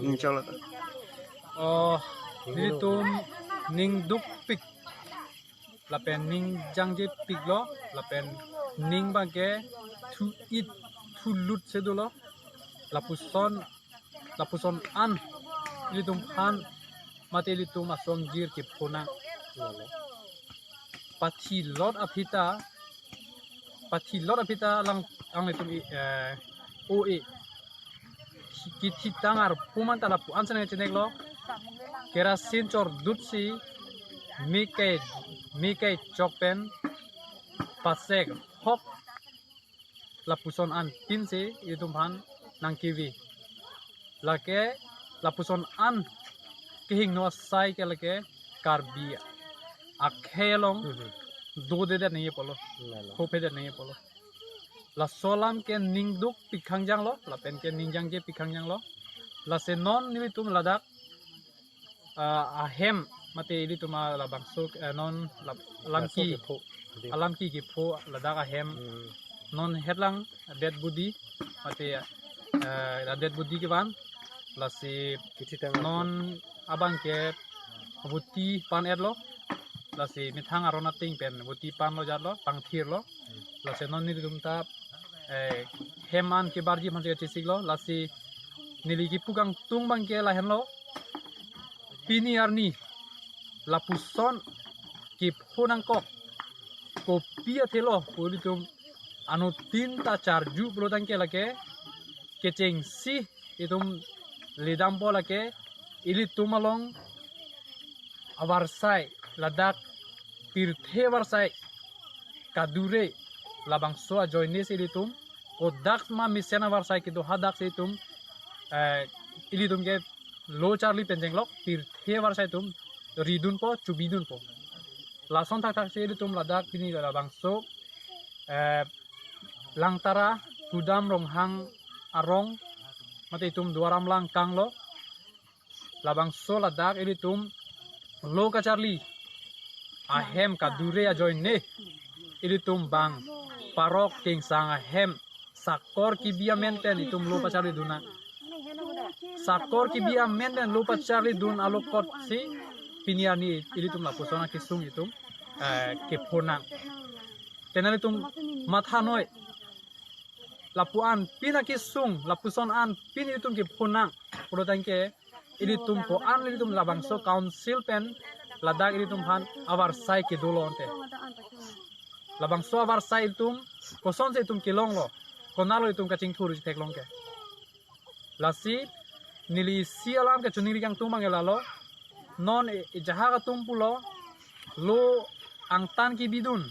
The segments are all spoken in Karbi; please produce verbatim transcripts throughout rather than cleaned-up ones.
Ning choklo ta. Oh, nelitum ning dukpik lapen ning jangjepiklo, lapen ning abangke thu-it thulut si dolo. Lapuson, lapuson an ilitum aphan mate ilitum asong jir kepho nang. Pathilot aphi ta, pathilot aphi ta lang, alanglitum i, eh, o-e. Kithitang arpu man ta lapu-an si nangchineklo. Kerasin chordutsi, mei kai, mei kai chok pen, pasek hok lapuson an pinsi ilitum aphan nangkevi. Lake lapuson an kehingno asai ke lake Karbi akhei along Mhm. dodedet nangji apotlo. Lalo. Hophedet nangji apotlo. Laso alam ke ning dukpik khangjanglo, lapen ke ning jangjepik khangjanglo. Lasi non nelitum ladak ah, ahem mate ilitum labangso, eh, non lap-, alamki, Laso kepho. Alamki kepho ladak ahem. Hmm. Non hetlang dead body mate, eh, dead body kevan. Lasi Kithitang non abangke voti pan-etlo. Lasi methang aron ating pen voti panlo jatlo, pangthirlo. Lasi non nelitum ta, eh, hem an kebarji aphan si kachesiklo. Lasi neli kepu kangtung abangke lahenlo. Pini arni lapuson kepho nangkok. Kopi athelo pu ilitum anuttin ta charju pulo tangte lake kechengsi itum ledampo lake ilitum along avarsai ladak pirthe avarsai kadure labangso ajoine si ilitum kodak ma mesen avarsai kedo hadak si itum, eh, ilitum ke lo charli pen jenglok pirthe avarsai itum ridunpo, chubidunpo. Lason thakthak si ilitum ladak pini labangso, eh, Langtara Kudam Ronghang arong mate itum Duar Amlang kanglo. Labangso ladak ilitum lo kacharli ahem kadure ajoine ilitum bang parok Kengsang ahem sakor kebi amen pen itum lo pacharlidun nang. Sakor kebi amen pen lo pacharlidun alokot si pini arni ilitum lapuson akesung itum, eh, kepho nang. Te nanglitum matha noi, lapu-an pin akesung, lapuson an pin ilitum kepho nang pulo tangte ilitum ko-an ilitum labangso council pen ladak ilitum aphan avarsai kedolo ante. Labangso avarsai ilitum kosonsi itum kelonglo, konatlo itum kachingthur theklong ke. Lasi neli isi alam kachiningri kangtung abang lalo. Non e, ejahak atum pulo lo angtan kebidun.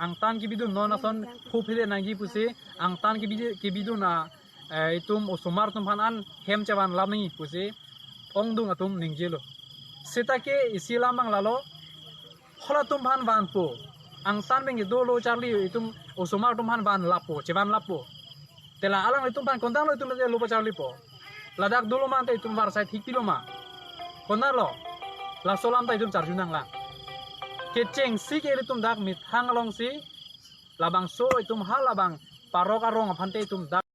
Angtan kebidun non ason phuphe nangji pusi angtan kebi-, kebidun a, eh, itum osomar atum aphan an hem chevan lam nangji pusi ongdung atum ningjelo. Seta ke isi alam abang lalo. Halatum aphan vanpo. Angtan pen kedo lo charli itum osomar atum aphan van lapo, chevan lapo. Te la alanglitum aphan kontanglo itum lo pacharlipo. Ladak dolo mante itum avarsai thikpilo ma. Konatlo. Laso alam ta itum charju nanglang. Kechengsi ke ilitum dak methang alongsi labangso itum halabang parok arong aphante itum dak